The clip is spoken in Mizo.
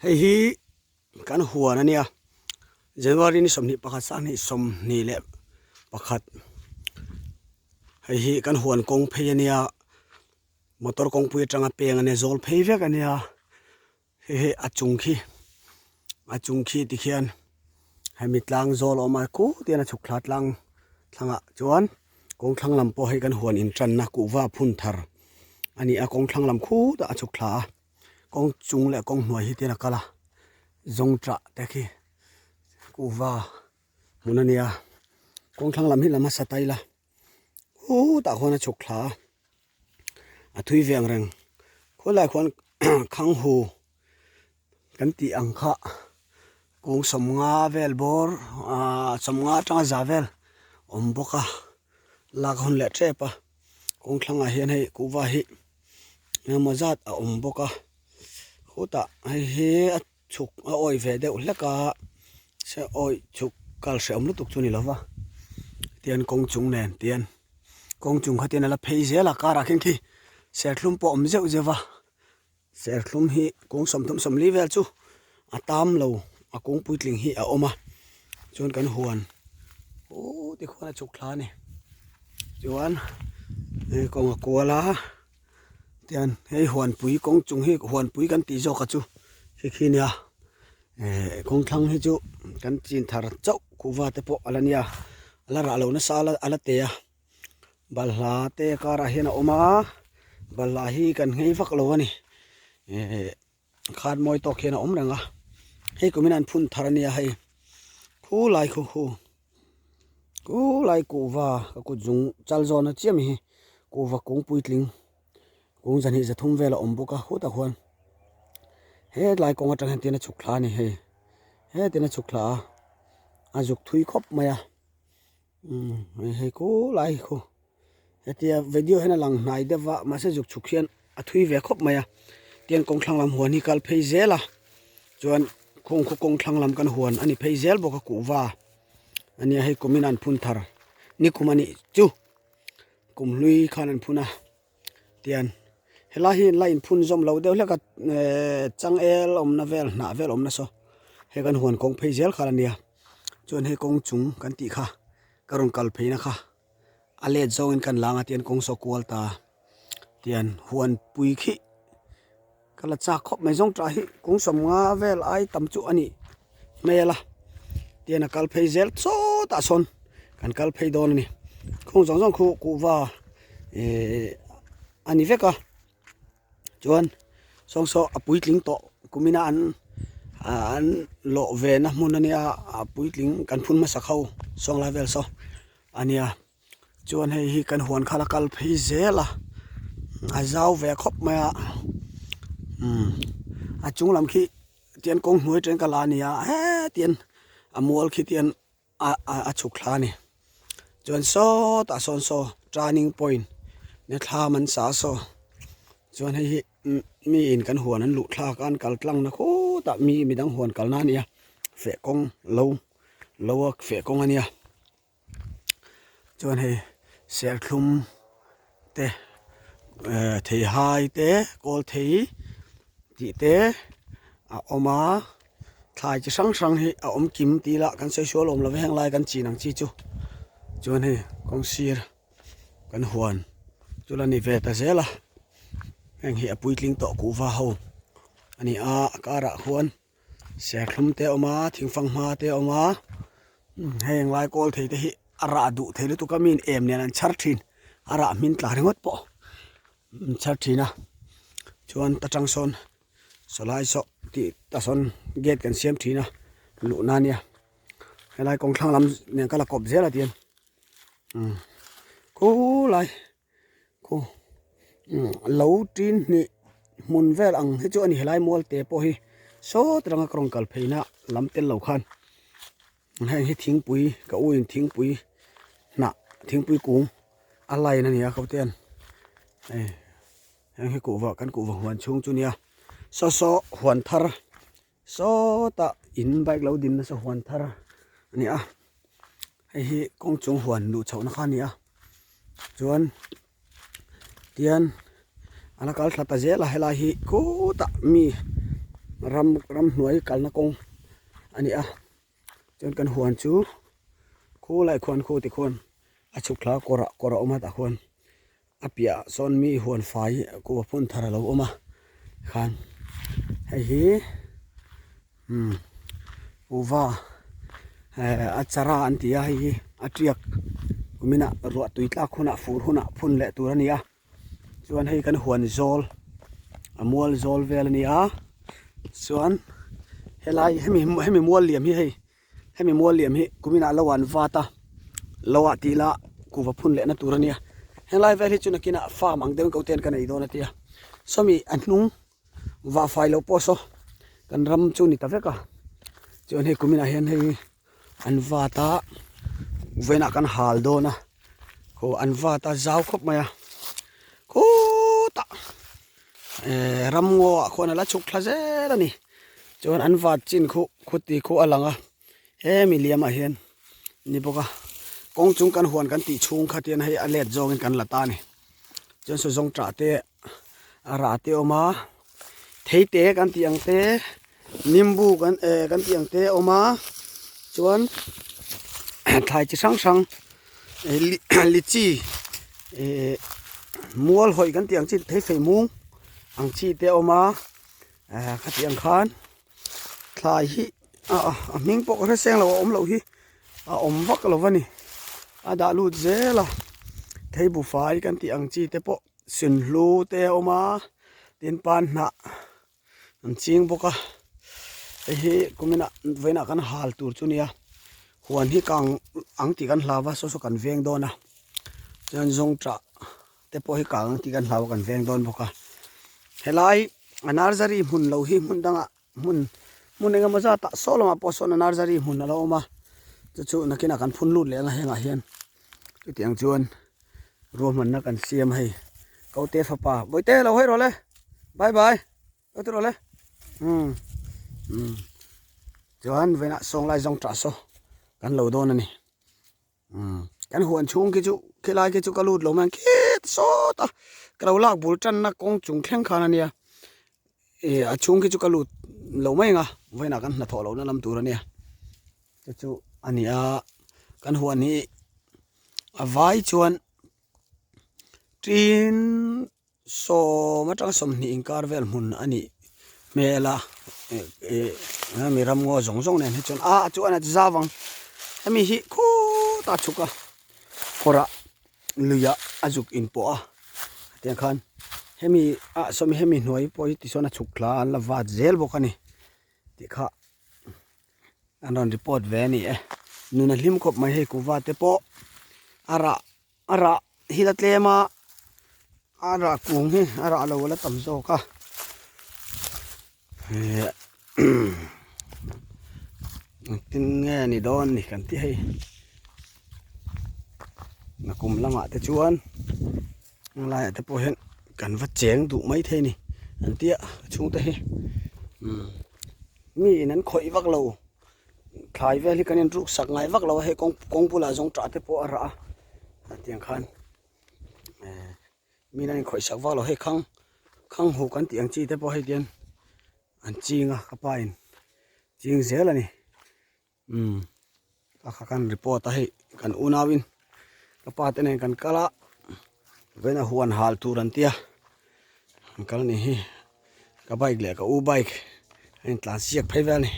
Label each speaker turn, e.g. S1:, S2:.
S1: Hei hi kan huan a nia January ni 21 2021 hei hi kan huan kawng phei a nia motor kawngpui atanga peng a nia zawl phei vek a nia hei hi a chung khi a chung khi tikhian hemi tlang zawl a awm a khutih hian a chhuk thla tlang thlangah chuan kawng thlang lam pawh hei kan huan intanna kuhva phun thar a ni a kawng thlang lam khutah a chhuk thla a. Kawng chung leh kawng hnuai hi te a kal a zawng tah te khi kuhva hmun a nia kawng thlang lam hi la hmasa ta ila khutah khuan a chhuk thla a a thui ve ang reng khawlai khuan khang hu kan tih ang kha kawng sawmnga vel bawr ahh sawmnga atanga za vel awm bawk a lak a hun leh tep a kawng thlangah hian hei kuhva hi. Engemaw zat a awm bawk a khutah hei hi a chhuk a awih ve deuh hlek a se awih chhuk kal hrehawm lutuk chu a ni lo va tian kawng chung nen tian kawng chung kha tian a la phei zel a karah khian khi serthlum pawh a awm zeuh zeuh va serthlum hi kung 30 40 vel chu a tam lo a kung puitling hi a awm a chuan kan huan aw tikhuan a chhuk thla a ni chuan hei kawng a kual a tian hei huanpui kawng chung hi huanpui kan tih zawk a chu khi khi nia eh kawng thlang hi chu kan chin thar chauh kuhva te pawh a la nia a la rah lo nasa a la te a balhla te karah hian a awm a balhla hi kan nghei vak lo a ni eh. Khat mawi tawk hian a awm reng a hei kumin an phun thar a nia hei khulai khu khu khulai kuhva ka kut zung chal zawn a chiah mai hi kuhva kung puitling kung zahnih zathum vel a awm bawk a khutah khuan hetlai kawng atang hian tin a chhuk thla a ni hei hetin a chhuk thla a a zuk thui khawp mai a umm hei khulai khu. Hetia video hian a lang hnai deuh va mahse zuk chhuk hian a thui ve khawp mai a tiang kawng thlang lam huan hi kal phei zel a chuan khung khu kawng thlang lam kan huan a ni phei zel bawk a kuhva a nia hei kumin an phun thar nikum a nih chu kum hlui khan an phun a tian helai hi la inphun zawm lo deuh hlek a ehh changel awmna vel hnah vel awmna saw hei kan huan kawng phei zel kha a nia chuan hei kawng chung kan tih kha ka rawn kal pheina kha. A let zawngin kan lang a tian kawng saw kual ta tian huan pui khi ka la chak khawp mai zawng tah hi kawng sawmnga vel ai tam chu a nih hmel a tian a kal phei zel sawtah sawn kan kal phei dawn a ni khung zawng zawng khu kuhva ihh a ni vek a. Chuan sawng saw a puitling tawh kumina an ah an lawh ve na hmun ania a puitling kan phun hmasa kho sawng lai vel saw ania chuan hei hi kan huan kha la kal phei zel a a zau ve khawp mai a umm a chung lam khi tian kawng hnuai atangin ka la ania hetian a mual khi tian. A chhuk thla a ni chuan sawtah sawn saw turning point ni thlam an sa a saw chuan hei hi mi in kan huan an luh thlak a an kal tlang na khutah mi midang huan kalna a ni a feh kawng lo lo a feh kawng a nia chuan hei serthlum te eh theihai te kawl thei tih te a awm a thlai chi hrang hrang hi a awm kim tih lah kan sawi sual awm lo heng lai kan chin ang chi chu chuan hei kawng sir kan huan chu la ni ve ta zel a heng hi a puitling tawh kuhva ho a ni a a karah khuan. Serthlum te a awm a thingfanghma te a awm a heng lai kawl thei te hi a rah duh thei lutuk a mi in em nen an chhar thin a rah hmin tla ringawt pawh an chhar thin a chuan ta tang sawn sawlai saw tih tah sawn gate kan siam thin a luhna a nia helai kawng thlang lam nen ka la kawp zel a tihian umm khulai. Khu lo tin hnih hmun vel ang hi chu a ni helai mual te pawh hi sawt ranga ka rawn kal phei na lam tel lo khan heng hi thingpui ka u in thingpui hnah thingpui kung a line a ni a ko te an hei heng hi kuhva kan kuhva huan chhung chu nia saw saw huan thar Sawtah in bike lo din nasa huan thar a ni a hei hi kawng chung huan luh chhohna kha a ni a chuan tian a la kal thla ta zel a helai hi khutah mi ram ramhnuai kalna kawng a ni a chuan kan huan chu khulai khuan khu ti khuan a chhuk thla kawr ah kawr a awm a tah khuan a piah ah sawn mi huan fai kuhva phun thar a lo awm a khan hei hi umm kuhva eh a chara an ti a hei hi a tiak kumin ah ruah tui tlak hunah fur hunah phun leh tur a ni a. Chuan hei kan huan zawl a mual zawl vel a ni a chuan helai hemi hemi mual liam hi hei hemi mual liam hi kuminah lo an vat a lo ah tih ila kuhva phun leh na tur a nia helai vel hi chu nakinah farm ang deuhin ko ten ka nei dawn a tia sawmi a hnung vah fai loh pawh saw kan ram chu a ni ta vek a chuan hei kuminah hian hei an vat a vawiinah kan hal dawn a aw an vat a zau khawp mai a khutah ehh ramngaw ah khuan a la chhuk thla zel a ni chuan an vat chin khu khuti khu a lang a hemi liam ah hian ni bawk a kawng chung kan huan kan tih chhung kha tian hei a let zawngin kan la ta a ni chuan saw zawng tah te a rah te a awm a theite kan tih ang te nimbu kan eh kan tih ang te a awm a chuan thlai chi hrang hrang lichi eh mual hawih kan tih ang chi thei fei mung ang chi te a awm a eh khati ang khan thlai hi a a hming pawh ka hre seng lo a awm loh hi a awm vak lo a ni a dah lut zel a thei bufai kan tih ang chi te pawh sunhlu te a awm a tin pan hnah an ching bawk a hei hi kuminah vawiinah kan hal tur chu nia huan hi kang ang tih kan hlau va saw saw kan veng dawn a chuan zawngṭah te pawh hi kang ang tih kan hlau a kan veng dawn bawk a helai a nursery hmun lo hi hmun dangah hmun hmun eng emaw zat ah saw lamah pawh sawn a nursery hmun a lo awm a chu chu nakinah kan phun lut leh ang a hengah hian chutiang chuan ruahmanna kan siam a hei kote fapa bawihte lo hawi rawh le bye bye lo ti rawh le umm umm chuan vawiinah sawnglai zawng tah saw kan lo dawn a ni. Umm kan huan chhung khi chu khilai khi chu ka lut lo mai ang khit sawt a ka lo lak bul tanna kawng chung thleng khan ania ih a chhung khi chu ka lut lo mai ang a vawiinah kan hnathawh lohna lam tur ania chu chu a ni a kan huan hi a vai chuan tin. Sawm atanga 20 inkar vel hmun a nih hmel a ih hemi ramngaw zawng zawng nen hi chuan ah chuan a zau ang hemi hi khutah a chhuk a kawrah luiah a zuk inpawh a tiang khan hemi ah sawmi hemi hnuai pawh hi tichuan a chhuk thla a an la vat zel bawk a ni tih kha an rawn report ve a ni e nun a hlim khawp mai hei kuhva te pawh a rah. A rah hi la tlem a, a rah kung hi a rah lo a la tam zawk a eh engtin nge ni dawn ni kan ti hei nakum lamah te chuan helaiah te pawh hian kan va cheng duh mai thei a ni an tia chhungte hi umm mi in an khawih vak lo. Thlai vel hi kan in ruk sak ngai vak lo a hei kawng kawng bulah zawng tah te pawh a rah a tiang khan eh mi an inkhawih sak vak lo hei khang khang hu kan tih ang chi te pawh hei tian an ching a ka pa in ching zel a ni umm a kha kan report a hei kan unau in ka pa te nen kan kal a vawiin a huan hal tur an tia an kal a nih hi ka bike leh ka u bike a intlan siak phei vel a ni.